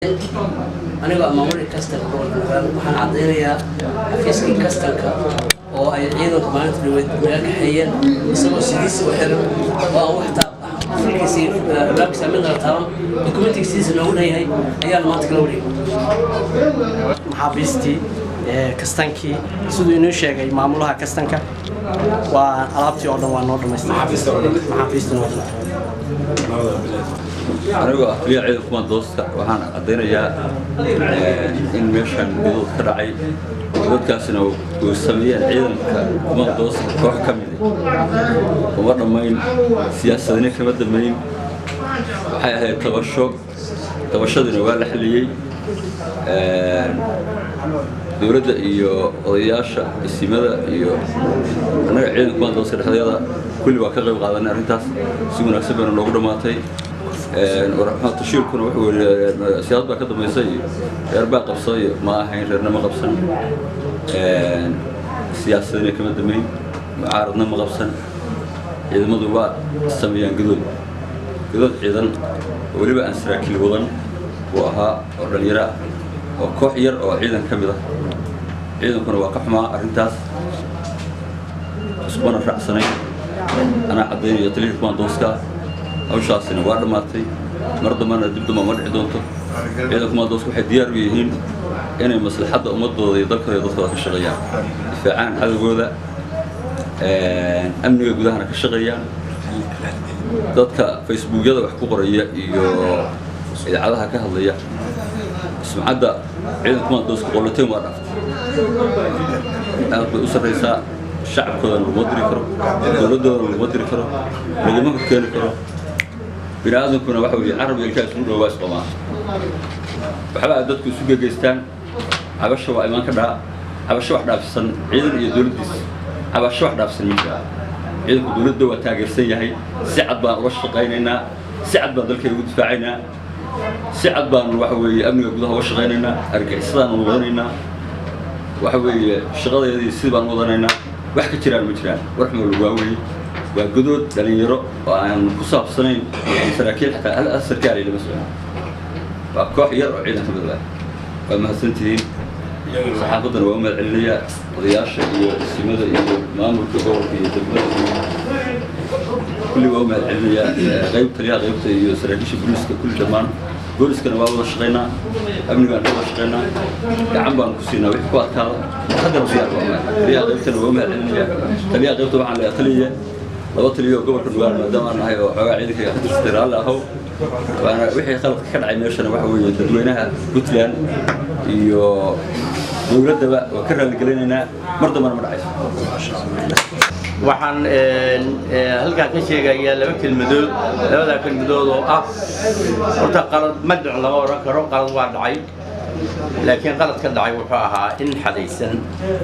Anigoo maamulka kastanka gobolka Nugaal, waxaan caddaynayaa xafiiskii kastanka oo ay ciidanku maalinta dhaweyd naga kaxeeyeen, isagoo sidiisa u xiran oo aan wax fulkiisii albaabkiisa midna la taaban, dokumentiga sidiisa noogu dhan yahay, ayaan maanta kala wareegay. Maxaabiistii kastankii, siduu inoo sheegay maamulaha kastanka, waa alaabtii oo dhan waa noo dhamaystir, maxaabiistina waa. Anigoo ah taliyaha ciidanka kumaandooska, waxaan caddaynayaa in meeshan gadood ka dhacay, gadoodkaasina uu sameeyeen ciidanka kumaandooska koox ka midi. Uma dhammayn, siyaasadni kama damayn, waxay ahayd tabasho, tabashadiina waa la xalliyey. Dowladda iyo odayaasha isimada iyo annaga ciidanka kumaandooska dhexdeeda kulli waa ka qayb qaadanay arrintaas, si wanaagsan bayna noogu dhammaatay. Tashiilkuna wuxuu yidhi siyaasad baa ka dambaysay iyo reer baa qabsaday iyo ma ahayn, reerna ma qabsan, siyaasadina kama damayn, mucaaradna ma qabsan. Ciidamadu waa sameeyaan gadood, gadood ciidan oo weliba aan saraakiil wadan buu ahaa, oo dhallinyaro ah oo koox yar oo ciidan ka mid ah. Ciidankuna waa ka xumaa arrintaas, iskumana raacsanay. Anaa caddaynaya, taliyihii kumaandooska, hawshaasina waa dhammaatay, mar dambana dib damba ma dhici doonto. Ciidanka kumaandooska waxay diyaar u yihiin inay maslaxadda ummadooda iyo dalkooda iyo dadkooda ka shaqeeyaan, difaacaan cadowgooda, amniga gudahana ka shaqeeyaan. Dadka Facebookyada wax ku qoraya iyo idaacadaha ka hadlaya, sumcadda ciidanka kumaandooska qoloteen waa dhaaftay, aad bay u sarraysaa. Shacabkoodana laguma diri karo, dowladdoodana laguma diri karo, laguma horkeeni karo. Bini aadamkuna waxa weeye carab iyo ilkaha isugu dhow waa isqamaan, waxba aad dadku isu gegeystaan. Cabasho waa imaan ka dhaa, cabasho wax dhaafsan ciidan iyo dowladdiis, cabasho wax dhaafsan ma jira. Ciidanku dowladda waa taageersan yahay, si cad baan ula shaqaynaynaa, si cad baan dalkayga ugu difaacaynaa, si cad baan waxa weeye amniga gudaha uga shaqaynaynaa, argagixisadaanu wadanaynaa, waxa weeye shaqadeedii sidii baan u wadanaynaa. Wax ka jiraan ma jiraan, war xumo lagu waaweeye, waa godood dhalinyaro oo aan ku saabsanayn saraakiil, xataa hal sarkaal lama socon, waa koox yar oo ciidan ka mid ah. Waa mahadsantihiin, saxaafaddana waa u mahad celinayaa, odayaasha iyo isimada iyo maamulka gobolka iyo degmada kulli waa u mahad celinayaa, qayb taliyaha qaybta iyo saraakiisha booliiska kulli dhammaan. Booliskana waa wada shaqaynaa, amnigaan ka wada shaqaynaa, gacan baan ku siinaa wixii ku adkaada, haddana diyaar baan unahay. Taliyaha qaybtana waa u mahad celinayaa. Taliyaha qaybta waxaan leeyahay taliya, laba taliyo oo gobolka Nugaal maadaama aan nahay oo xoogaa ciidanka ka tirsatay, raalli ahow. Waana wixii khaladka ka dhacay meeshana waxa weeye dadweynaha Puntland iyo dowladdaba waa ka raaligelinaynaa, mar dambana ma dhacayso. Waxaan halkaan ka sheegayaa laba kelmadood, labadaa kelmadood oo ah horta qalad ma dhicin lama odhan karo, qalad waa dhacay, laakiin qalad ka dhacay wuxuu ahaa in xadaysan.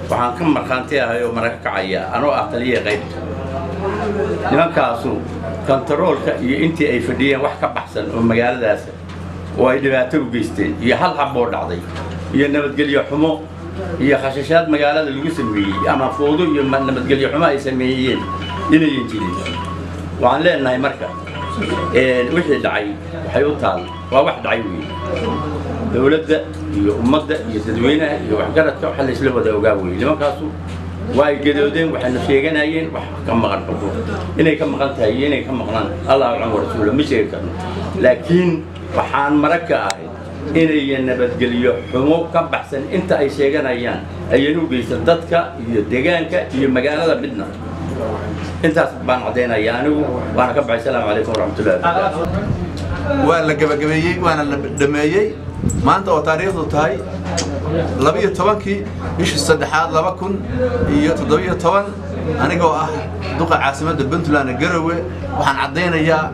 Waxaan ka markhaanti ahay oo maraka kacaya anoo ah taliyaha qaybta, nimankaasu kontaroolka iyo intii ay fadhiyeen wax ka baxsan oo magaaladaas oo ay dhibaato u geysteen iyo hal xaboo dhacday iyo nabadgelyo xumo iyo khashashaad magaalada lagu sameeyey ama foodo iyo nabadgelyo xumo ay sameeyeen inayan jirin. Waxaan leenahay marka wixii dhacay waxay u taal waa wax dhacay weeye, dowladda iyo ummadda iyo dadweynaha iyo waxgaradka waxa la isla wada ogaa weeye. Nimankaasu waa ay gadoodeen, waxayna sheeganayeen wax ka maqan, xuquuq inay ka maqan tahay iyo inay ka maqnaan Allahu aclam warasuula ma sheegi karno, laakiin waxaan marag ka ahay inayan nabadgelyo xumo ka baxsan inta ay sheeganayaan ayan u geysan dadka iyo deegaanka iyo magaalada midna. Intaas baan caddaynaya anigu, waana ka baxay. Asalaamu calaykum waraxmatullahi wabarakaatu. Waa la gabagabeeyey waana la dhameeyey. Maanta oo taariikhdu tahay 12-kii bishii saddexaad 2017, anigoo ah duqa caasimadda Puntland ee Garowe, waxaan caddaynayaa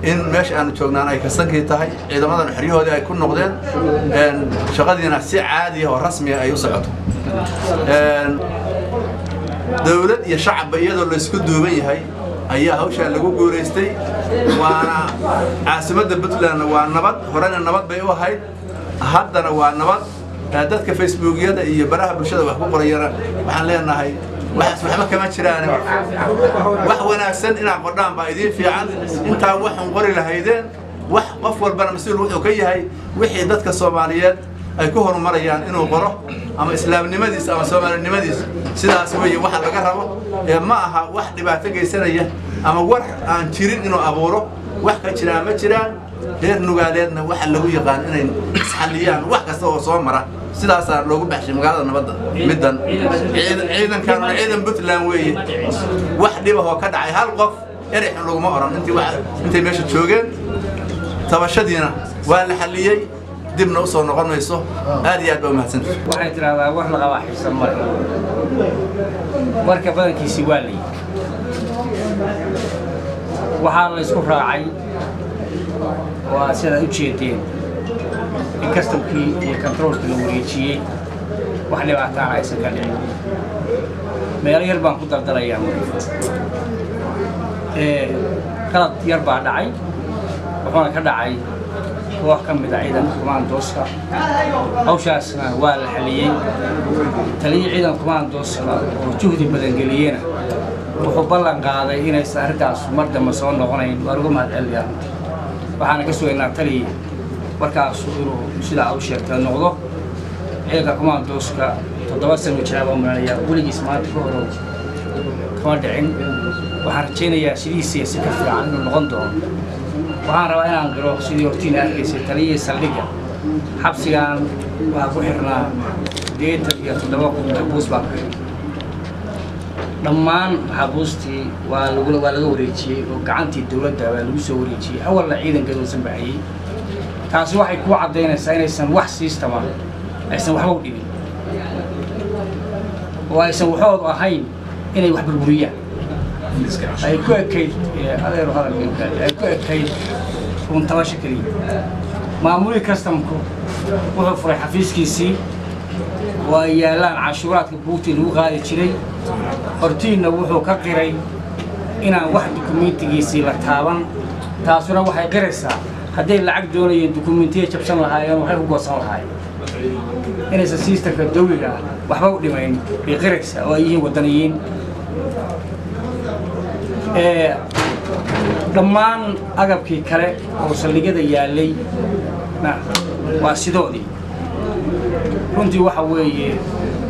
in meesha aanu joognaan ay kastankii tahay, ciidamadan xeryahoodii ay ku noqdeen, shaqadiina si caadiya oo rasmiya ay u socoto. Dowlad iyo shacabba iyadoo laysku duuban yahay ayaa hawshaa lagu guulaystay, waana caasimadda Puntlandna waa nabad, horena nabad bay u ahayd, haddana waa nabad. Dadka Facebookyada iyo baraha bulshada wax ku qorayana waxaan leenahay waxaas waxba kama jiraan, wax wanaagsan inaad qodhaan baa idiin fiican intaa waxun qori lahaydeen. Wax qof walbana mas-uul wuxuu ka yahay wixii dadka Soomaaliyeed ay ku horumarayaan inuu qoro, ama islaamnimadiisa ama soomaalinimadiisa. Sidaas weeye waxa laga rabo, ee ma aha wax dhibaato geysanaya ama war aan jirin inuu abuuro. Wax ka jiraan ma jiraan. Reer Nugaaleedna waxa lagu yaqaan inay isxalliyaan wax kasta oo soo mara. Sidaasaa loogu baxshay magaalada nabadda. Middan ciidankan ciidan Puntland weeye. Wax dhibahoo ka dhacay hal qof erey xun laguma oran intii wax intay meesha joogeen. Tabashadiina waa la xalliyey, dibna usoo noqon mayso. Aad iyo aad baa umahadsantahay. Waxay tidhahdaa war la qabaa xiisa male. Warka badankiisii waa la yidhi, waxaa la isku raacay oo aad sidaad u jeedeen in kastamkii iyo kontaroolkii la wareejiyey, wax dhibaataana aysan ka dhicin. Meelo yar baan ku dardarayaa marka. Qalad yar baa dhacay, wuxuuna ka dhacay koox ka mid a ciidanka kumaandooska. Hawshaasna waa la xaliyey. Taliya ciidanka kumaandooska oo juhdi badan geliyena wuxuu ballan qaaday inaysan arrintaas mar dambe soo noqonayn. Waan uga mahad celinayaa runtii, waxaana ka sugaynaa taliya warkaasu inuu sidaa u sheegtay noqdo. Ciidanka kumaandooska 7 sano jiraa baan malanayaa, weligiis maanta ka horow kama dhicin. Waxaan rajaynayaa sidiisiya si ka fiican inuu noqon doono. Waxaan rabaa inaan qiro, sidii hortiina arkaysay, taliyihii saldhigga xabsigan waxaa ku xirnaa 87,000 maxbuus baa ku xirnay. Dhammaan maxaabuustii waa lagu waa laga wareejiyey oo gacantii dowladda baa lagu soo wareejiyey. Awalna ciidan gadoonsan baxayey. Taasi waxay ku caddaynaysaa inaysan wax siistama aysan waxba u dhibin oo aysan waxoodu ahayn inay wax burburiyaan. Ay ku ekayd adeero hadalka, ay ku ekayd runtabasho keliya. Maamulihii kastamku wuxuu furay xafiiskiisii oo ay yaallaan canshuuraadka buugtii lagu qaadi jiray. Hortiinna wuxuu ka qiray inaan wax dukumentigiisii la taaban. Taasuna waxay qiraysaa hadday lacag doonayeen dukumentiya jabsan lahaayeen, waxay ku goosan lahaayeen. Inaysan sistamka dawliga ah waxba u dhimayn bay qiraysaa oo ay yihiin waddaniyiin. Dhammaan agabkii kale oo saldhigyada yaallay na waa sidoodii. Runtii waxa weeye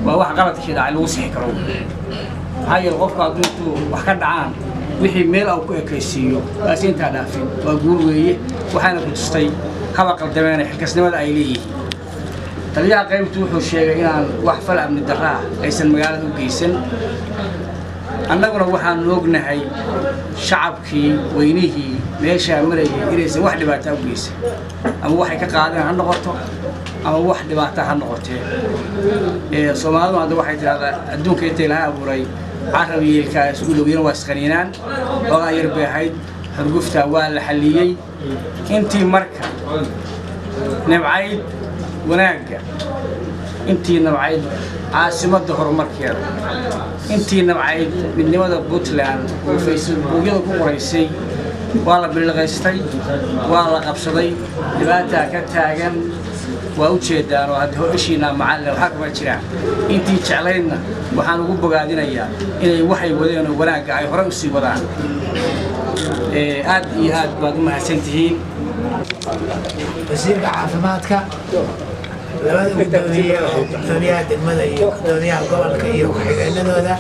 waa wax qaladkii dhacay lagu sixi karo. Maxaa yeele, qofku hadduu intuu wax ka dhacaan wixii meel au ku ekaysiiyo waase intaa dhaafin, waa guul weeye. Waxaana ku tustay haba qaldameena xilkasnimada ay leeyihiin. Taliyaha qaybtu wuxuu sheegay inaan wax fal amni darra ah aysan magaalada u geysan. Annaguna waxaanu ognahay shacabkii weynihii meeshaa marayay inaysan wax dhibaataa u geysan, ama waxay ka qaadeen ha noqoto ama wax dhibaata ha noqotee. Soomaalidu hadda waxay tidhahdaa adduunka intay laha abuuray carab iyo ilkaa isku dhowyana waa isqaniinaan. Xoogaa yar bay ahayd xurguftaa, waa la xalliyey. Intii marka nabcayd wanaagga, intii nabcayd caasimadda horumarkeeda, intii nabcayd midnimada Puntland oo Facebookyada ku qoraysay, waa la billiqaystay, waa la qabsaday, dhibaataa ka taagan, waa u jeedaan oo hadda ishiinaa macallin waxaa kama jiraan. Intii jeclaydna waxaan ugu bogaadinayaa inay waxay wadeen oo wanaagga ay hore u sii wadaan. Aad iyo aad baad u mahadsan tihiin. Wasiirka caafimaadka, labada gudoomiye, gudoomiyaha degmada iyo gudoomiyaha gobolka iyo ku-xigeenadooda,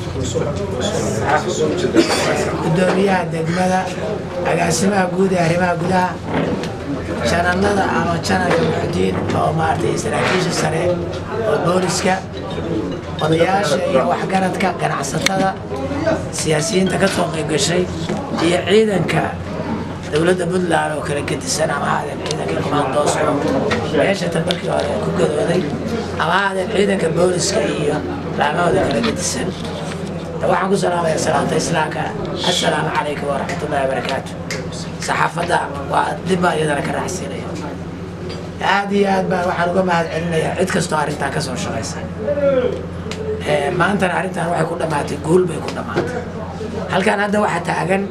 gudoomiyaha degmada, agaasimaha guud ee arrimaha gudaha, jananada ama jananka Muxudiin oo maaragtay, saraakiisha sare oo booliska, odayaasha iyo waxgaradka, ganacsatada, siyaasiyiinta ka soo qayb gashay iyo ciidanka dowladda Puntland oo kala gedisan, ama ha ahaadeen ciidanka kumaandooska meesha tan markii hore ku gadooday, ama ha ahaadeen ciidanka booliska iyo laamahooda kala gedisan, waxaan ku salaamayaa salaanta islaamka: assalaamu calaykum waraxmatullahi wabarakaatu. Saxaafadda waa dib baan iyadana ka raacsiinaya. Aad iyo aad baan waxaan uga mahad celinayaa cid kastoo arrintan ka soo shaqaysa. Maantana arrintan waxay ku dhammaatay guul bay ku dhammaatay. Halkan hadda waxaa taagan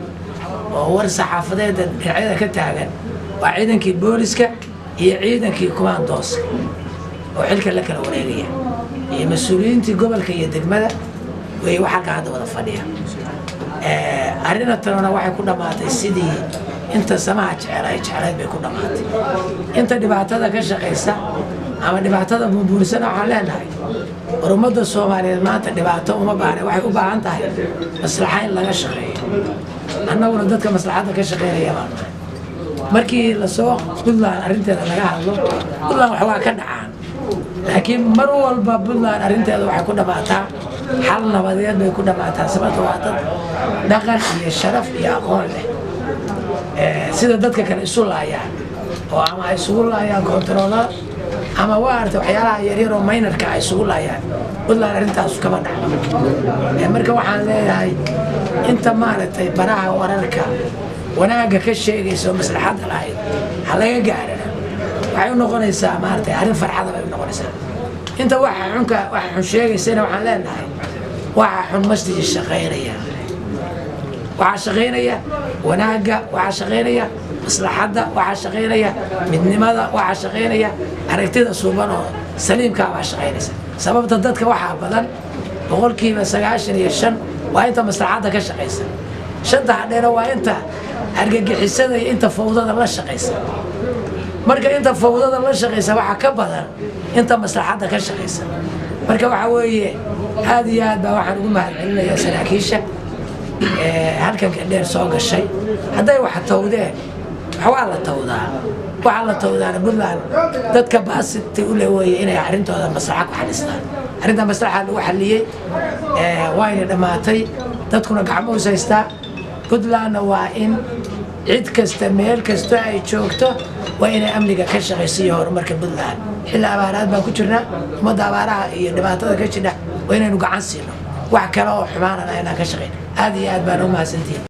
oo war saxaafadeeda dhinacyada ka taagan waa ciidankii booliska iyo ciidankii kumaandooska oo xilka la kala wareegaya iyo mas-uuliyiintii gobolka iyo degmada wey. Wax halkan hadda wada fadhiya arrinna tanuna waxay ku dhammaatay sidii Inta samaha jecel ay jeclayd bay ku dhammaatay. Inta dhibaatada ka shaqaysa ama dhibaatada buurbuurisana, waxaan leenahay, war ummadda Soomaaliyeed maanta dhibaato uma baahna, waxay u baahan tahay maslaxa in laga shaqeeyo. Annaguna dadka maslaxadda ka shaqeynaya baan nahay. Markii lasoo Puntland arrinteeda laga hadlo, Puntland wax waa ka dhacaan, laakiin mar walba Puntland arrinteeda waxay ku dhammaataa xal nabadeed bay ku dhammaataa. Sababta waa dad dhaqan iyo sharaf iyo aqoon leh. Sida dadka kale isu laayaan oo ama ay isugu laayaan kontaroolada ama waarta waxyaalaha yaryar oo minorka ay isugu laayaan, Puntland arrintaasu kama dhacdo. Marka waxaan leeyahay, inta maaragtay baraha wararka wanaagga ka sheegaysa oo maslaxadda lahayd ha laga gaarana, waxay u noqonaysaa maaragtay arrin farxada bay u noqonaysaa. Inta waxa xunka, waxa xun sheegaysana, waxaan leenahay, waxa xun mastii shaqaynaya, waxaa shaqaynaya wanaagga, waxaa shaqaynaya maslaxadda, waxaa shaqaynaya midnimada, waxaa shaqaynaya aragtida suuban oo saliimkaa baa shaqaynaysa. Sababta dadka waxaa badan, 95% waa inta maslaxadda ka shaqaysa, shanta hadheena waa inta argagixisada iyo inta fawdada la shaqaysa. Marka inta fawdada la shaqaysa waxaa ka badan inta maslaxadda ka shaqaysa. Marka waxaa weeye, aad iyo aad baa waxaan ugu mahadcelinayaa saraakiisha halkanka dheer soo gashay. Hadday wax tawdeen, wax waa la tawdaa, waxaa la tawdaana Puntland dadka baasiti u leh weeye inay arrintooda maslaxa ku xalistaan. Arrinta maslaxa lagu xaliyey, wayna dhammaatay, dadkuna gacmo is haystaa. Puntlandna waa in cid kasta meel kasta ay joogto waa inay amniga ka shaqayso iyo horumarka Puntland. Xilli abaaraad baan ku jirnaa, ummadda abaaraha iyo dhibaatada ka jidha waa inaynu gacan siino, wax kale oo xumaanana inaan ka shaqayn. Aad iyo aad baan u mahadsantihin.